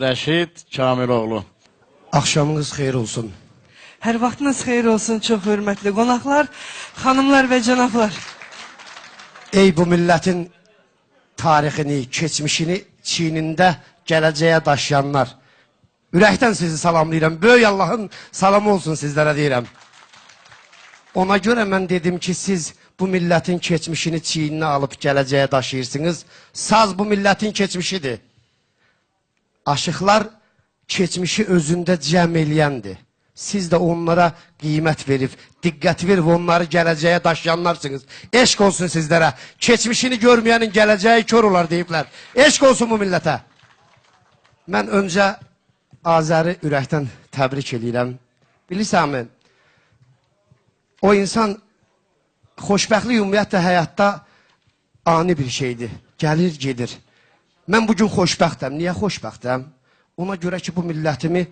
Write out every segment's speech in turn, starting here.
Rəşid Kamiloğlu. Axşamınız xeyir olsun. Hər vaxtınız xeyir olsun çox hörmətli qonaqlar, xanımlar və cənablar. Ey bu millətin tarixini, keçmişini çiynində gələcəyə daşıyanlar. Ürəkdən sizi salamlayıram. Böyük Allahın salamı olsun sizlərə deyirəm. Ona görə mən dedim ki, siz bu millətin keçmişini çiyninə alıb gələcəyə daşıyırsınız. Saz bu millətin keçmişidir. Aşıqlar keçmişi özündə cəm eləyəndir. Siz də onlara qiymət verib, diqqət verib onları gələcəyə daşıyanlarsınız. Eşq olsun sizlərə. Keçmişini görməyənin gələcəyi kör olar deyiblər. Eşq olsun bu millətə. Mən öncə Azəri ürəkdən təbrik eləyirəm. Bilirsənmi, o insan xoşbəxtlik ümumiyyətlə həyatda ani bir şeydir. Gəlir, gedir. Mən bugün xoşbəxtəm. Niyə xoşbəxtəm? Ona görə ki, bu millətimi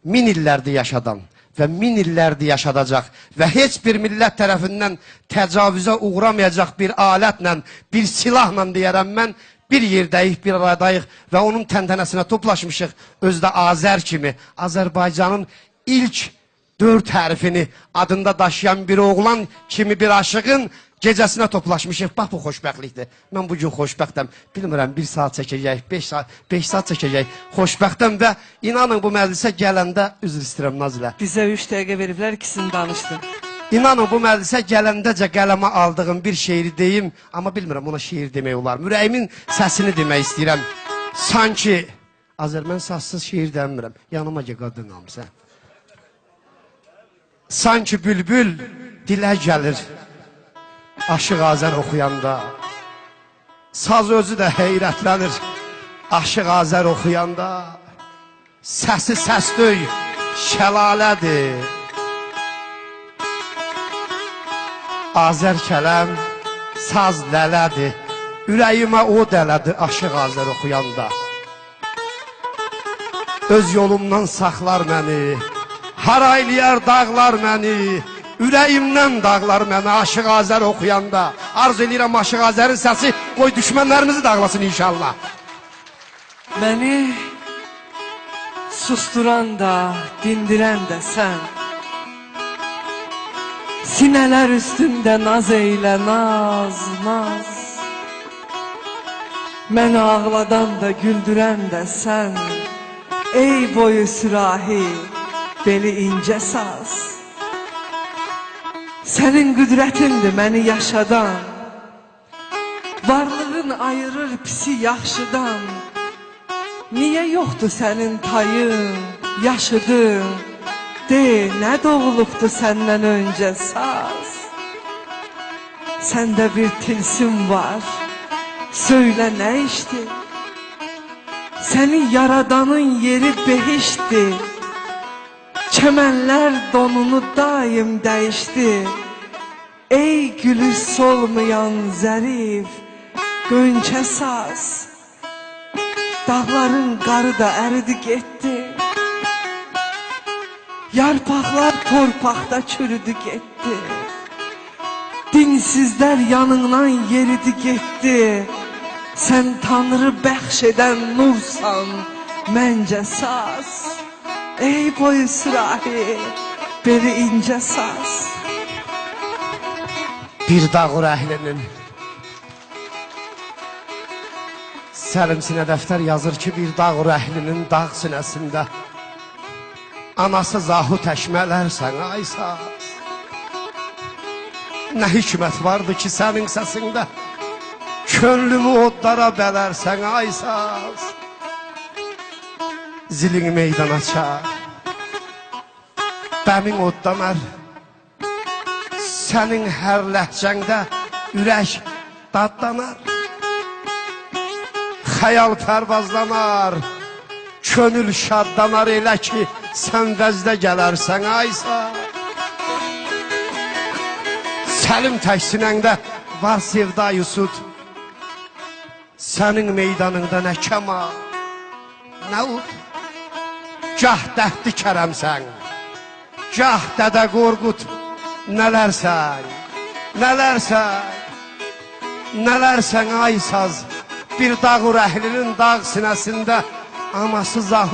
min illərdir yaşadan və min illərdir yaşadacaq və heç bir millət tərəfindən təcavüzə uğramayacaq bir alətlə, bir silahla deyərəm mən, bir yerdəyik, bir aradayıq və onun təntənəsinə toplaşmışıq. Özü də Azər kimi, Azərbaycanın ilk 4 hərfini adında daşıyan bir oğlan kimi bir aşığın gecəsinə toplaşmışıq. Bax, bu xoşbəxtlikdir. Mən bugün xoşbəxtəm. Bilmirəm, 1 saat çəkəcək, 5 saat, 5 saat çəkəcək. Xoşbəxtəm və inanın bu məclisə gələndə, üzr istəyirəm Nazilə. Bizə 3 dəqiqə veriblər, ikisini danışdım. İnanın bu məclisə gələndəcə qələmə aldığım bir şeiri deyim, amma bilmirəm ona şeir demək olar. Ürəyimin səsini demək istəyirəm. Sanki, Azər, mən sazsız şeir demirəm. Yanıma gəl qadınam sən. Sanki bülbül dilə gəlir Aşıq Azər oxuyanda. Saz özü də heyrətlənir Aşıq Azər oxuyanda. Səsi səsdöy şəlalədir. Azər kələm saz lələdir. Ürəyimə o dələdir Aşıq Azər oxuyanda. Öz yolumdan saxlar məni, haraylıyar dağlar məni, ürəyimdən dağlar məni Aşıq Azər oxuyanda. Arzu eləyirəm Aşıq Azərin səsi qoy düşmənlərimizi dağlasın inşallah. Məni susturan da, dindirən də sən. Sinələr üstündə naz eylə, naz, naz. Məni ağladan da, güldürən də sən. Ey boyu sürahi, beli incə saz. Sənin qüdrətindir məni yaşadan. Varlığın ayırır pisi yaxşıdan. Niyə yoxdur sənin tayın, yaşıdın? De, nə doğulubdu səndən öncə saz? Səndə bir tilsim var, söylə nə işdir? Səni yaradanın yeri behiştdir. Çəmənlər donunu daim dəyişdi. Ey gülü solmayan zərif, gönçə saz. Dağların qarı da əridi getdi. Yarpaqlar torpaqda çürüdü getdi. Dinsizlər yanından yeridi getdi. Sən Tanrı bəxş edən nursan, məncə saz. Ey boyu sürahi, beli incə saz. Bir dağ əhlinin Səlim sinə dəftər yazır ki, bir dağ əhlinin dağ sinəsində anası zahu təşmələrsən, ay saz. Nə hikmət vardı ki, sənin səsində könlümü odlara bələrsən, ay saz. Zilini meydana çağır, bəmin oddanar. Sənin hər ləhcəndə ürək dadlanar. Xəyal pərvazlanar, könül şadlanar, elə ki sən vəzdə gələrsən, ay saz. Səlim tək sinəndə var sevda Yusud. Sənin meydanında nə kəmal, nə ud. Gah dəhddi kərəmsən, gah Dədə Qorqud. Nələrsən, nələrsən, nələrsən ay saz. Bir dağ əhlinin dağ sinəsində Anası zahı.